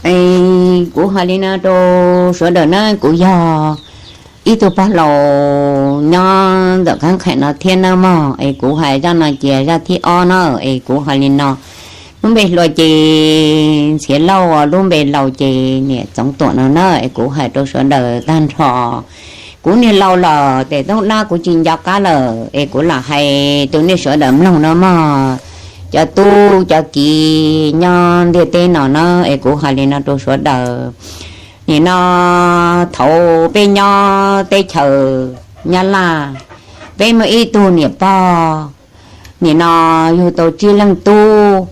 Es kuv hais li no rau sawv daws na, kuv yog ib tug pog laus nyob ntawm kab qheem no thiab nawb mog. Es kuv hais zaj no ces zaj thib ob na. Es kuv hais li no, lub npe hluas ces Ntxhiav Lauj, lub npe laus ces niam Txoov Tuam no na. Es kuv hais rau sawv daws tag nrho. Kuv niag laus lawm, tes toob dab kuv tsis nco qab lawm, es kuv lam hais rau nej sawv daws mloog no mog. Cov tub cov kiv nyob ntiaj teb no na, es kuv hais li no rau sawv daws. Nim no thaum peb nyob teb chaws Nyab Laj, peb muaj ib tug niam pog, nim no yug tau tsib leeg tub,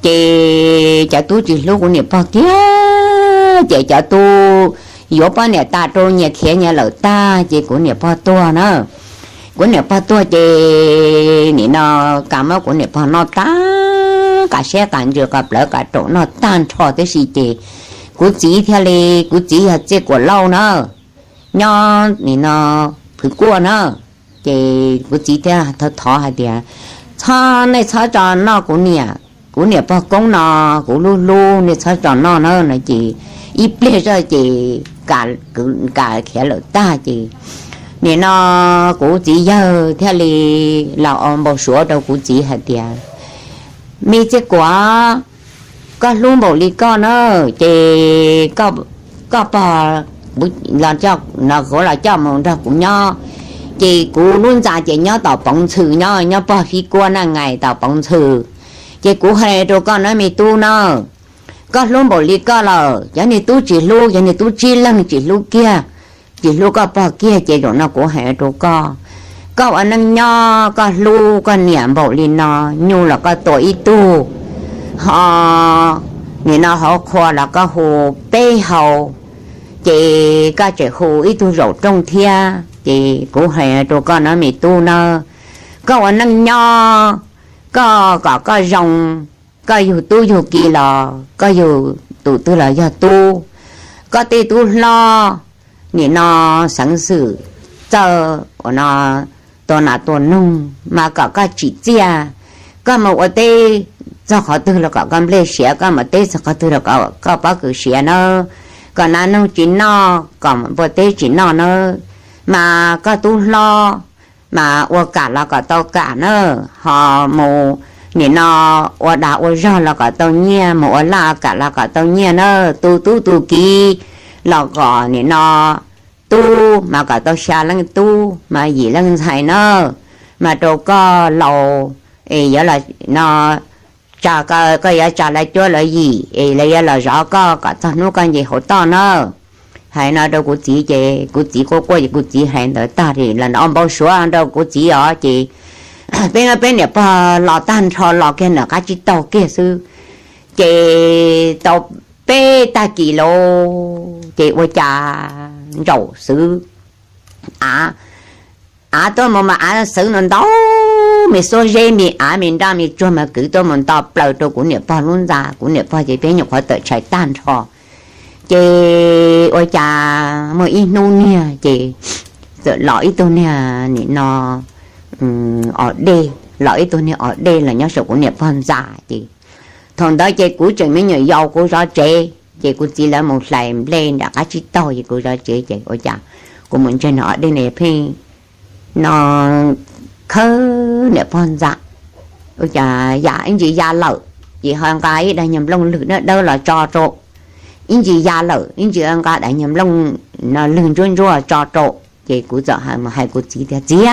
ces cov tub tsis hlub kuv niam pog kiag, ces cov tub yuav poj niam tas rau nyias khiav nyias lawm tag, ces kuv niam pog tuag na. Kuv niam pog tuag ces nim no kam muab kuv niam pog noj tag, kam siab kam ntsws, kam plawv kam raum noj tag nrho tib si, ces kuv txiv thiaj li, kuv txiv yog Txiaj Kuam Lauj na, nyob nim no Phwv Kuaj na. Ces kuv txiv thiaj thov hais tias, txhob, nej txhob tso noj kuv niam, kuv niam pog koob no, kuv hlub hlub, nej txhob tso noj na no. Ces ib pliag zoj ces kam khiav lawm tag, ces nim no kuv txiv yawg thiaj li los ua npau suav rau kuv txiv hais tias, me Txiaj Kuam, koj hlub npaum li koj na, ces koj pog los, kuv los coj mus nrog kuv nyob, ces kuv lub ntxa ces nyob tom Poov Ntxhw, nyob nyob pog Fib Kuab na, nyob tom Poov Ntxhw. Ces kuv hais rau koj na me tub na, koj hlub npaum li koj lawm, cov niag tub tsis hlub, cov niag tub tsib leeg tsis hlub kiag, tsis hlub koj pog kiag, ces zaum no kuv hais rau koj, koj ua neej nyob koj hlub koj niam npaum li no, nyuj los koj tua ib tug, ho nim no hauv qhua los koj hu peb hau, ces koj tseem hu ib tug zaum rooj thiab. Ces kuv hais rau koj no me tub na, koj ua neej nyob, koj kom koj zoo, koj yug tub yug ki los koj yug tus twg los yog tub, koj tej tub hlob nim no xeev xwm txawj ua no tua nas tua noog mas kom koj tsim txiaj, koj mus ua teb txog qhov twg los kom koj nplej siav, koj mus teb txog qhov twg los kom koj pob kws siav nawb, kom nas noog tsis noj, kom npua teb tsis noj nawb, mas koj tub hlob mas ua kam los kom tau kam na, ho mus nim no ua dag ua zog los kom tau nyiaj, mus ua laj kam los kom tau nyiaj na, tu tub tu kiv los kom nim no tub mas kom tau xya leej tub mas yim leej ntxhais na, mas rau koj laus es yuav los no, koj yuav tsa lawv cuab lawv yim es lawv yuav los zov koj kom txog hnub koj nce hauv toj na. Hais no rau kuv txiv ces kuv txiv quaj quaj ces kuv txiv hais ntawd tag ces los npau suav rau kuv txiv os ces peb, peb niam pog los tag nrho los kiag nram qab tsib taug kiag xwb, ces tau peb tag kis lauj ces ua cas ntsaum xwb, av, av tuaj mus mas av xwb no ntau, me xuab zeb me av me nraj me tsuag mas kwv tuaj mus nto plaws rau kuv niam pog lub ntxa, kuv niam pog ces peb nyuam qhuav tawm tshais tag nrho. Ces ua cas muaj ib hnub niag ces txawm los ib tug niag nim no os dej, los ib tug niag os dej los nyob saum kuv niam pog ntxa ces thaum ntawd ces kuv tseem me nyuam yaus kuv zov tsev ces kuv txiv lawv mus hlais nplej nram qab tsib taug ces kuv zov tsev ces ua cas kuv mus ntsia niag os dej ne pheej no khawb niam pog ntxa, ua cas ya ib ntsis ya lawm ces ho nqa ib daim nyuag nplooj lwg dawb dawb los tso rau, ib ntsis ya lawm ib ntsis nqa daim nyuag nplooj no lwg ntsuab ntsuab tso rau. Ces kuv txawm hais kuv txiv tias, txiv,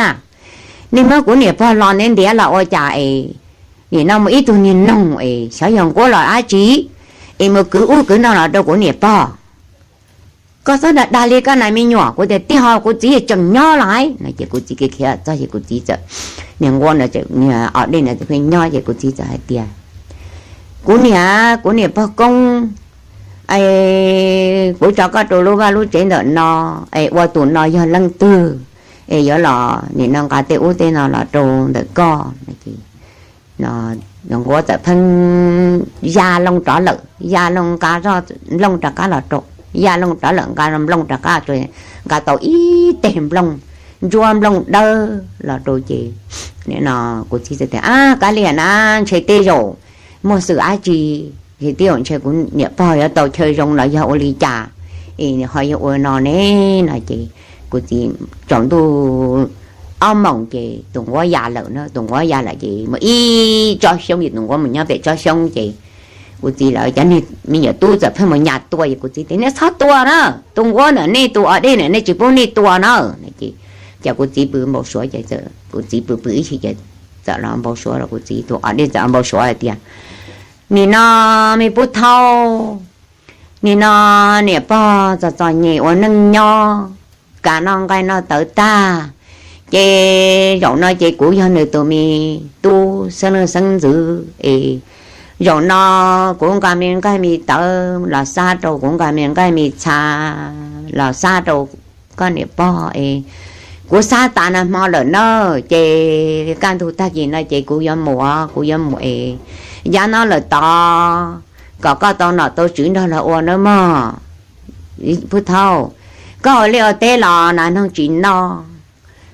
nej muab kuv niam pog los ntiav ntiav los ua cas es nim no mus ib tug niag noog es xyov yog nquab los dab tsi es mus kwv ub kwv no los rau kuv niam pog. Koj txhob dag dag li koj na me nyuam. Kuv tias, tij ho kuv txiv tseem nyob lawm no ces kuv txiv khiav txog ces kuv txiv txawm, niag nquab no, niag os dej no txawm pheej nyob ces kuv txiv txawm hais tias, kuv niam, kuv niam pog koob, kuv tso koj rau lub vaj lub tsev ntawm no es ua tus no yog leej twg es yuav los nim no nqa tej ub tej no los rau ntawm koj no ces nquab txawm pheej ya loo rov lawm, ya loo nqa zoj nplooj rov qab los rau, ya loo rov lawm nqa nplooj rov qab, nqa tau ib teg nplooj ntsuab nplooj dawb los rau ces nim no kuv txiv txawm tias, ab, kav liam na, ntshe tej zaum muaj xwm dab tsi Ces tij laum, ntshe kuv niam pog yuav tau chaw zoo los yog ua li cas es ho yog ua no ne no ces kuv txiv, tsaus ntuj ob moos ces tus nquab ya lawm na, tus nquab ya lawm ces mus ib tsob xyoob, tus nquab mus nyob pem tsob xyoob ces kuv txiv lawv cov me nyuam tub txawm pheej mus nyas tua es kuv txiv tias nej txhob tua na, tus nquab ntawm nej, tus o dej ntawm nej tsis pub nej tua na. Ces, ces kuv txiv pw npau suav ces, kuv txiv pw pw ib chim ces txawm los npau suav rau kuv txiv, tus o dej txawm npau suav hais tias nim no me pub thau, nim no niam pog txom txom nyem ua neej nyob, kav noj nqaij noj tawv tag, ces zaum no ces kuv yog nws tus me tub xeeb leej xeeb ntxwv es zaum no kuv nqa me nqaij me tawv los xa rau, kuv nqa me nqaij me txha los xa rau koj niam pog es kuv xa tas nag hmo lawm na, ces kaj ntug tag kis no ces kuv yuav mus, kuv yuav mus es yav no lawm tod kom koj tau nom tau tswv nrog los ua nawb mog. Pub thau, koj ua liaj ua teb los nas noog tsis noj,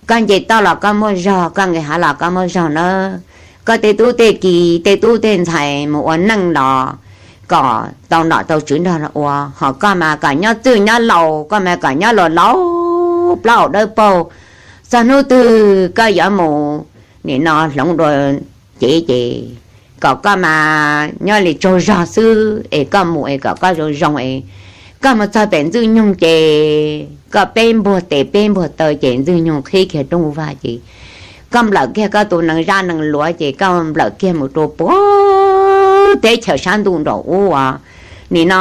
koj nce toj los koj muaj zog, koj nqis hav los koj muaj zog nawb. Koj tej tub tej ki, tej tub tej ntxhais mus ua neej los kom tau nom tau tswv nrog los ua, ho koj mas kom nyob txwj nyob laus, koj mas kom nyob laus laus plaub hau dawb paug, txog hnub twg koj yuav mus nim no hloov dua cev ces kom koj mas nyob li tsaug zog xwb es koj mus es kom koj zoo zoo es koj mus txog pem Ntxwj Nyoog ces koj peb npuag tes peb npuag taw ces Ntxwj Nyoog qhib kiag rooj vag ces koj nplawm kiag koj tus nees zaj nees luav ces koj nplawm kiag mus rau puag teb chaws sab ntuj nraum ub uas nim no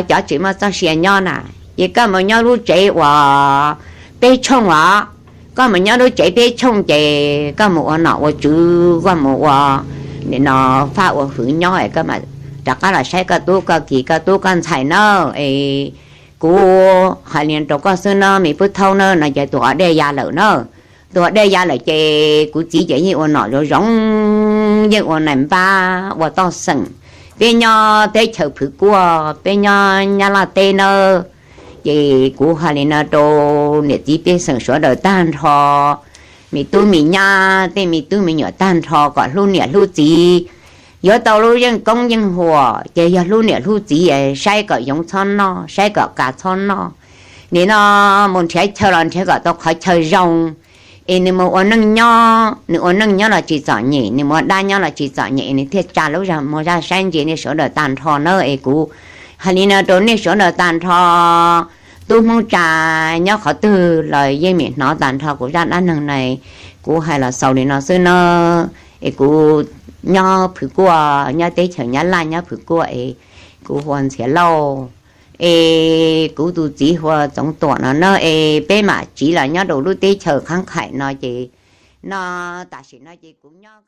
cov tsis muaj txoj sia nyob na, ces koj mus nyob lub tsev uas peb tshooj os, koj mus nyob lub tsev peb tshooj ces koj mus ua nom ua tswv, koj mus ua nim no faj ua hwv nyob es koj mam rov qab los saib koj tub koj ki, koj tub koj ntxhais na. Es kuv hais li no rau koj xwb na me pub thau na no ces tus o dej ya lawm na. Tus o dej ya lawm ces kuv txiv ces yeej ua nom zoo zoo, yeej ua nais npab ua toj xeem. Peb nyob teb chaws Phwv Kuaj, peb nyob Nyab Laj teb nawb. Ces kuv hais li no rau niam txiv pej xeem sawv daws tag nrho, me tub me nyab, tej me tub me nyuam tag nrho kom hlub niam hlub txiv. Yuav tau lub yeej koob yeej huam ces yog hlub niam hlub txiv, saib kom yoov txhob noj, saib kom kav txhob noj. Nim no mus nrhiav chaw los nrhiav kom tau qhov chaw zoo, es nws mus ua neej nyob, nws ua neej nyob los tsis txom nyem, nws mus ua dab nyob los tsis txom nyem, nws thiaj tsa lub zag muag zaj saib ntsia nej sawv daws tag nrho nawb. Es kuv hais li no rau nej sawv daws tag nrho, tub Hmoob tsa nyob qhov twg los yeej meem hnov tag nrho kuv zaj dab neeg na. Kuv hais los xaus li no xwb nawb. Es kuv nyob Phwv Kuaj, nyob teb chaws Nyab Laj, nyob Phwv Kuaj es kuv hu ua Ntxhiav Lauj, es kuv tus txiv hu ua Txoov Tuam no na. Es peb mam tsiv los nyob rau lub teb chaws qhab qhaim no ces no, tam sim no ces kuv nyob